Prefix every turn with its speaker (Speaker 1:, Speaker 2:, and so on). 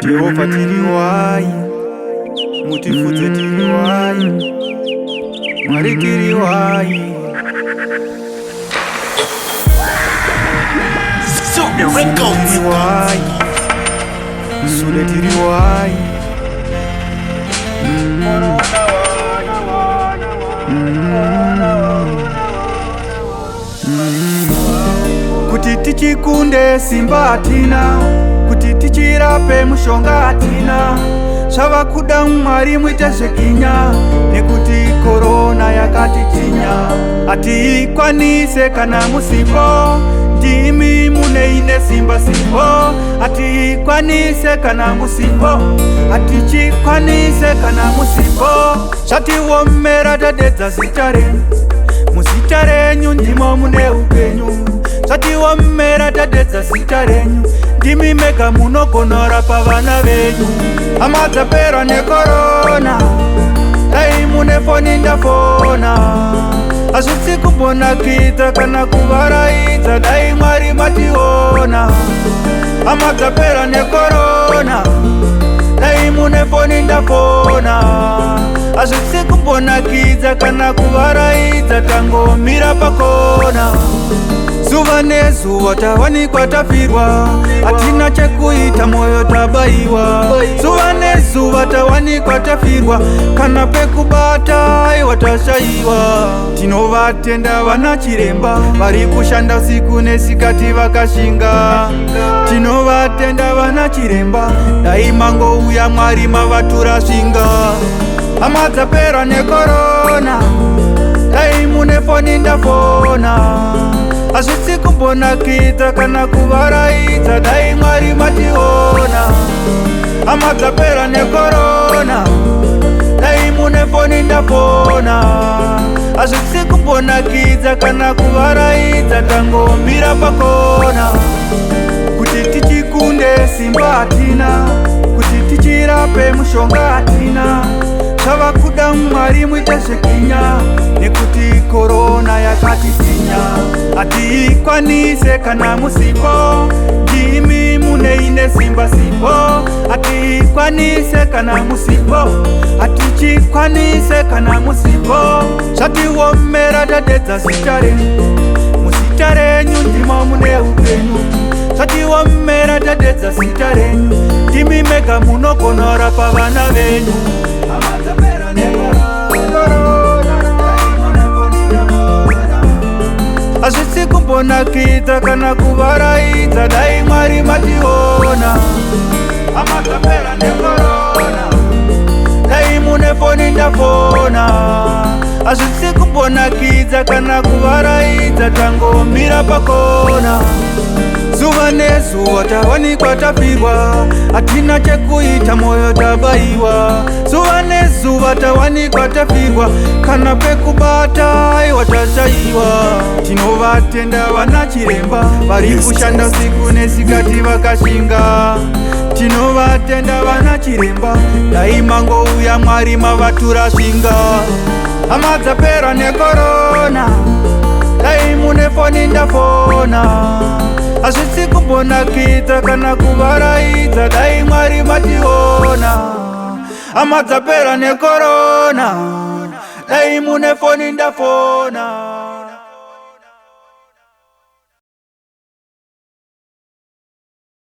Speaker 1: Jehovha tiri wai, mutifudze tiri wai, Mwari tiri wai.
Speaker 2: Sule Records.
Speaker 1: Tiri wai, Sule tiri wai. Kuti tichikunde simba hatina, kuti tichirape mushonga hatina. Zvava kuda Mwari muite zveginya, nekuti korona yakatitinya. Hatiikwanise kana musipo, ndimi muneine simba simbo. Hatiikwanise kana musipo, hatichikwanise kana musipo. Zvatiomera tadedza zita renyu, muzita renyu ndimo mune upenyu. Zvatiomera tadedza zita renyu, ndimi mega munogonorapa vana venyu. Hama dzapera nekorona, dai mune foni ndafona. Hazvisi kumbonakidza kana kuvaraidza, dai Mwari mationa. Hama dzapera nekorona, dai mune foni ndafona. Hazvisi kumbonakidza kana kuvaraidza, tangomira pakona. Zuva nezuva tawanikwa tafirwa, hatina chekuita, moyo tabaiwa. Zuva nezuva tawanikwa tafirwa, kana pekubata aiwa tashaiwa. Tinovatenda vana chiremba vari kushanda usiku nesikati vakashinga. Tinovatenda vana chiremba, dai mangouya Mwari mavatura svinga. Hama dzapera nekorona, dai mune foni ndafona. Hazvisi kumbonakidza kana kuvaraidza, dai Mwari mationa. Hama dzapera nekorona, dai mune foni ndafona. Hazvisi kumbonakidza kana kuvaraidza, tangomira pakona. Kuti tichikunde simba hatina, kuti tichirape mushonga hatina. Zvava kuda Mwari muite zveginya, nekuti korona yakatitinya. Hatiikwanise kana musipo, ndimi muneine simba simbo. Hatiikwanise kana musipo, hatichikwanise kana musipo. Zvatiomera tadedza zita renyu, muzita renyu ndimo mune upenyu. Zvatiomera tadedza zita renyu, ndimi mega munogonorapa vana venyu. Hama dzapera nekorona. Hazvisi kumbonakidza kana kuvaraidza, dai Mwari mationa. Hama dzapera nekorona, dai mune foni ndafona. Hazvisi kumbonakidza kana kuvaraidza, tangomira pakona. Zuva nezuva tawanikwa tafirwa, hatina chekuita, moyo tabaiwa. Zuva nezuva tawanikwa tafirwa, kana pekubata aiwa tashaiwa. Tinovatenda vana chiremba vari kushanda usiku nesikati vakashinga. Tinovatenda vana chiremba, dai mangouya Mwari mavatura svinga. Hama dzapera nekorona, dai mune foni ndafona. Hazvisi kumbonakidza kana kuvaraidza, dai Mwari mationa. Hama dzapera nekorona, dai mune foni ndafona.